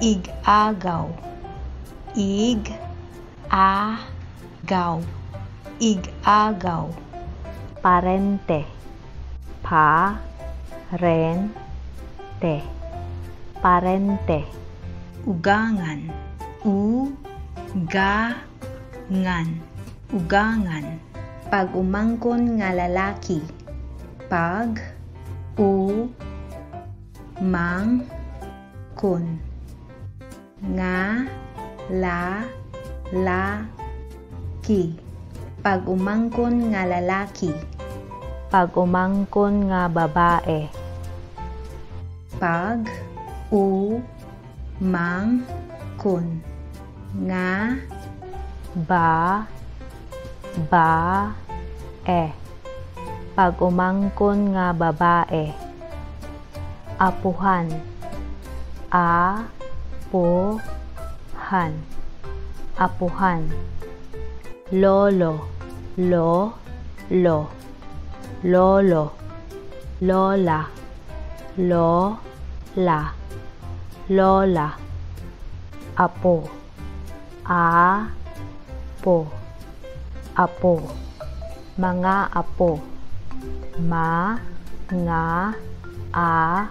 Ig-agaw, ig a gaw, ig-agaw. Parente, pa ren te, parente. Ugangan, u ga ngan, ugangan. Pag-umangkon nga lalaki, pag u mang kon nga la la ki, pag-umangkon nga lalaki. Pag-umangkon nga babae. Pag u mang kon nga ba ba e, pag-umangkon nga babae. Apuhan, a po han, apuhan. Lolo, lo lo, lolo. Lola, lo la, lola. Apo, a po, apo. Mga apo, ma nga a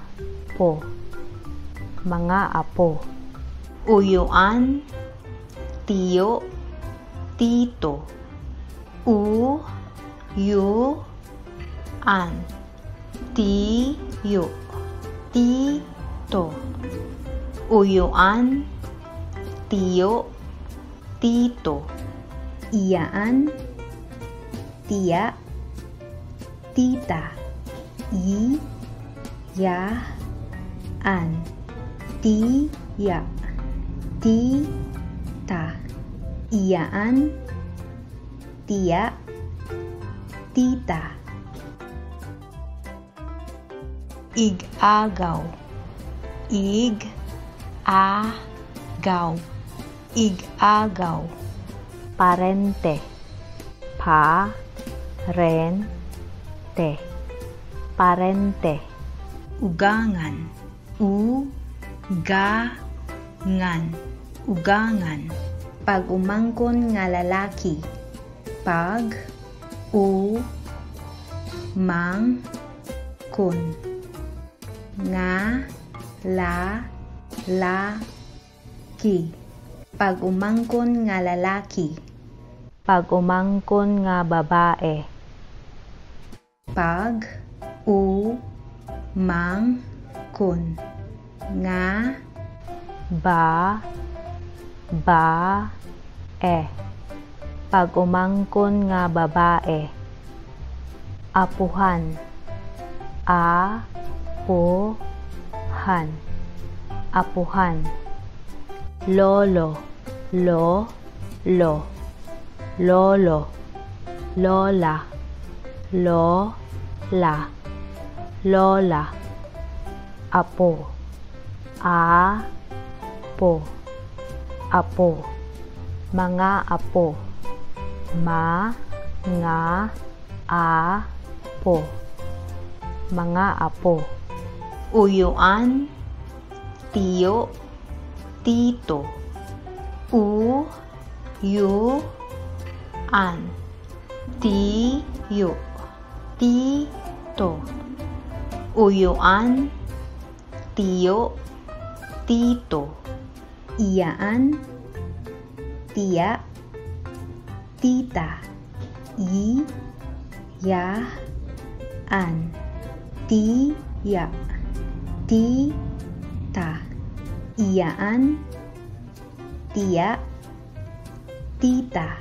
po, mga apo. Uyuan, tiyo, tito. U yu an, ti yu, ti to. Uyuan, tiyo, tito. Iyaan, tiya, tita. I ya an, ti ya, ti ta. Iyaan, tiya, tita. Ig-agaw, ig a gaw, ig-agaw. Parente, pa ren te, parente. Ugangan, u ga ngan, ugangan. Pag-umangkon nga lalaki, pag u mang kon nga la la ki, pag-umangkon nga lalaki. Pag-umangkon nga babae. Pag u mang kon nga ba ba e, pag-umangkon nga babae. Apuhan, a po han, apuhan. Lolo, lo lo, lolo. Lola, lo la, lola. Apo, a po, apo. Mga apo, ma nga a po, mga apo. Uyuan, tiyo, tito. U yu an, ti yu, ti to. Uyuan, tiyo, tito. Iyaan, tiya, tita. I ya an, ti ya, ti ta. Iyaan, tiya, tita.